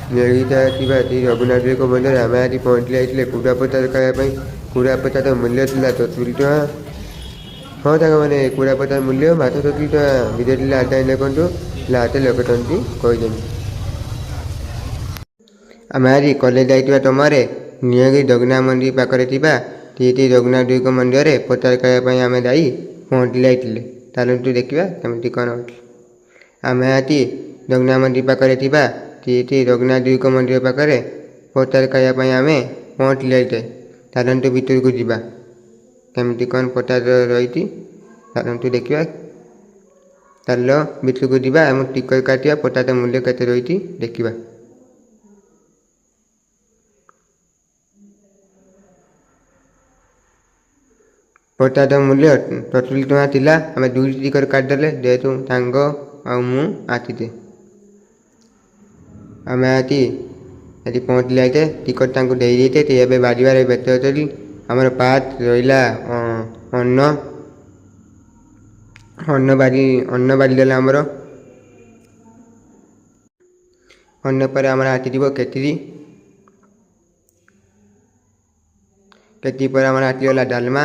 ନିୟୋଜିତ ଥିବା ଶ୍ରୀ ରଘୁନାଥଙ୍କ ମନ୍ଦିରରେ ଆମେ ଆଜି ପହଞ୍ଚି ଯାଇଥିଲେ କୁଡ଼ା ପ୍ରସାଦ ଖାଇବା ପାଇଁ। କୁଡ଼ା ପ୍ରସାଦ ମୂଲ୍ୟ ଥିଲା 73 ଟଙ୍କା। ହଁ ସାଙ୍ଗମାନେ, କୁଡ଼ା ପ୍ରସାଦ ମୂଲ୍ୟ ମାତ୍ର 73 ଟଙ୍କା। ଭିଡ଼ିଓଟି ଲାଷ୍ଟ ଯାଏଁ ଦେଖନ୍ତୁ, ଲାଷ୍ଟ ଲୋକେସନଟି କହିଛନ୍ତି। ଆମେ ଆଜି କଲେଜ ଯାଇଥିବା ସମୟରେ ନିୟଗିରି ଜଗନ୍ନାଥ ମନ୍ଦିର ପାଖରେ ଥିବା ଶ୍ରୀ ଶ୍ରୀ ରଘୁନାଥଙ୍କ ମନ୍ଦିରରେ ପ୍ରସାଦ ଖାଇବା ପାଇଁ ଆମେ ଯାଇ ପହଞ୍ଚି ଯାଇଥିଲେ। ଚାଲନ୍ତୁ ଦେଖିବା କେମିତି କ'ଣ ଅଛି। ଆମେ ଆଜି ଜଗନ୍ନାଥ ମନ୍ଦିର ପାଖରେ ଥିବା ଶ୍ରୀ ଶ୍ରୀ ରଘୁନାଥଙ୍କ ମନ୍ଦିର ପାଖରେ ପ୍ରସାଦ ଖାଇବା ପାଇଁ ଆମେ ପହଞ୍ଚି ଯାଇଥିଲେ। ଚାଲନ୍ତୁ ଭିତରକୁ ଯିବା, କେମିତି କ'ଣ ପ୍ରସାଦ ରହିଛି ଚାଲନ୍ତୁ ଦେଖିବା। ଚାଲ ଭିତରକୁ ଯିବା ଏବଂ ଟିକଟ କାଟିବା, ପ୍ରସାଦ ମୂଲ୍ୟ କେତେ ରହିଛି ଦେଖିବା। ପ୍ରସାଦ ମୂଲ୍ୟ 73 ଟଙ୍କା ଥିଲା। ଆମେ ଦୁଇଟି ଟିକଟ କାଟିଦେଲେ, ଯେହେତୁ ସାଙ୍ଗ ଆଉ ମୁଁ ଆସିଛେ। ଆମେ ଆଜି ଏଠି ପହଞ୍ଚିଲେ ଯାଇତେ ଟିକଟ ତାଙ୍କୁ ଦେଇ ଦେଇଛେ। ସେ ଏବେ ବାଢ଼ିବାରେ ବ୍ୟସ୍ତ ଅଛନ୍ତି। ଆମର ପାର୍ଟ ରହିଲା ଅନ୍ନ। ଅନ୍ନ ବାଢ଼ି, ଅନ୍ନ ବାଢ଼ିଦେଲେ ଆମର। ଅନ୍ନ ପରେ ଆମର ଆସିଯିବ ଖେଚିଡ଼ି। ଖେଚିଡ଼ି ପରେ ଆମର ଆସିଗଲା ଡାଲମା।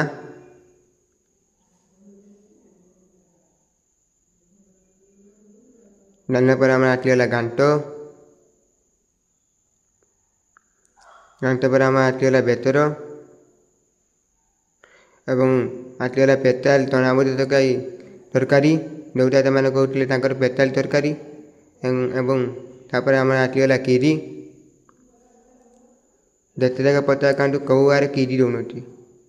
ଡାଲମା ପରେ ଆମର ଆସିଗଲା ଘାଣ୍ଟ। ଘାଣ୍ଟ ପରେ ଆମର ଆସିଗଲା ବେସର ଏବଂ ଆସିଗଲା ପେତାଲ ଚଣାବୁଟ ତରକାରୀ, ଯେଉଁଟା ସେମାନେ କହୁଥିଲେ ତାଙ୍କର ପେତାଲ ତରକାରୀ। ଏବଂ ତାପରେ ଆମର ଆସିଗଲା କ୍ଷୀରି। ଯେତେ ଜାଗା ପଚାର ଖାଆନ୍ତୁ, କେଉଁ ଆଡ଼େ କ୍ଷୀରି ଦେଉନଥିବେ,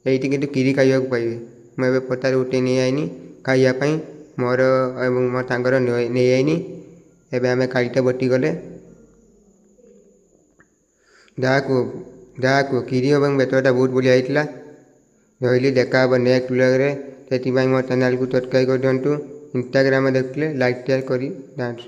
ଏଇଠି କିନ୍ତୁ କ୍ଷୀରି ଖାଇବାକୁ ପାଇବେ। ମୁଁ ଏବେ ପଚାର ଉଠେଇ ନେଇ ଆଇନି ଖାଇବା ପାଇଁ, ମୋର ଏବଂ ମୋ ସାଙ୍ଗର ନେଇ ଆଇନି। ଏବେ ଆମେ ଖାଇତେ ବସିଗଲେ। ଯାହାକୁ କ୍ଷୀରି ଏବଂ ବେସରଟା ବହୁତ ବଢ଼ିଆ ହେଇଥିଲା। ରହିଲି, ଦେଖା ହେବ ନେକ୍ସଟ ବ୍ଲଗ୍ରେ। ସେଥିପାଇଁ ମୋ ଚ୍ୟାନେଲକୁ ସବସ୍କ୍ରାଇବ୍ କରିଦିଅନ୍ତୁ। ଇନଷ୍ଟାଗ୍ରାମରେ ଦେଖିଲେ ଲାଇକ୍, ସେୟାର କରି ଯାଆନ୍ତୁ।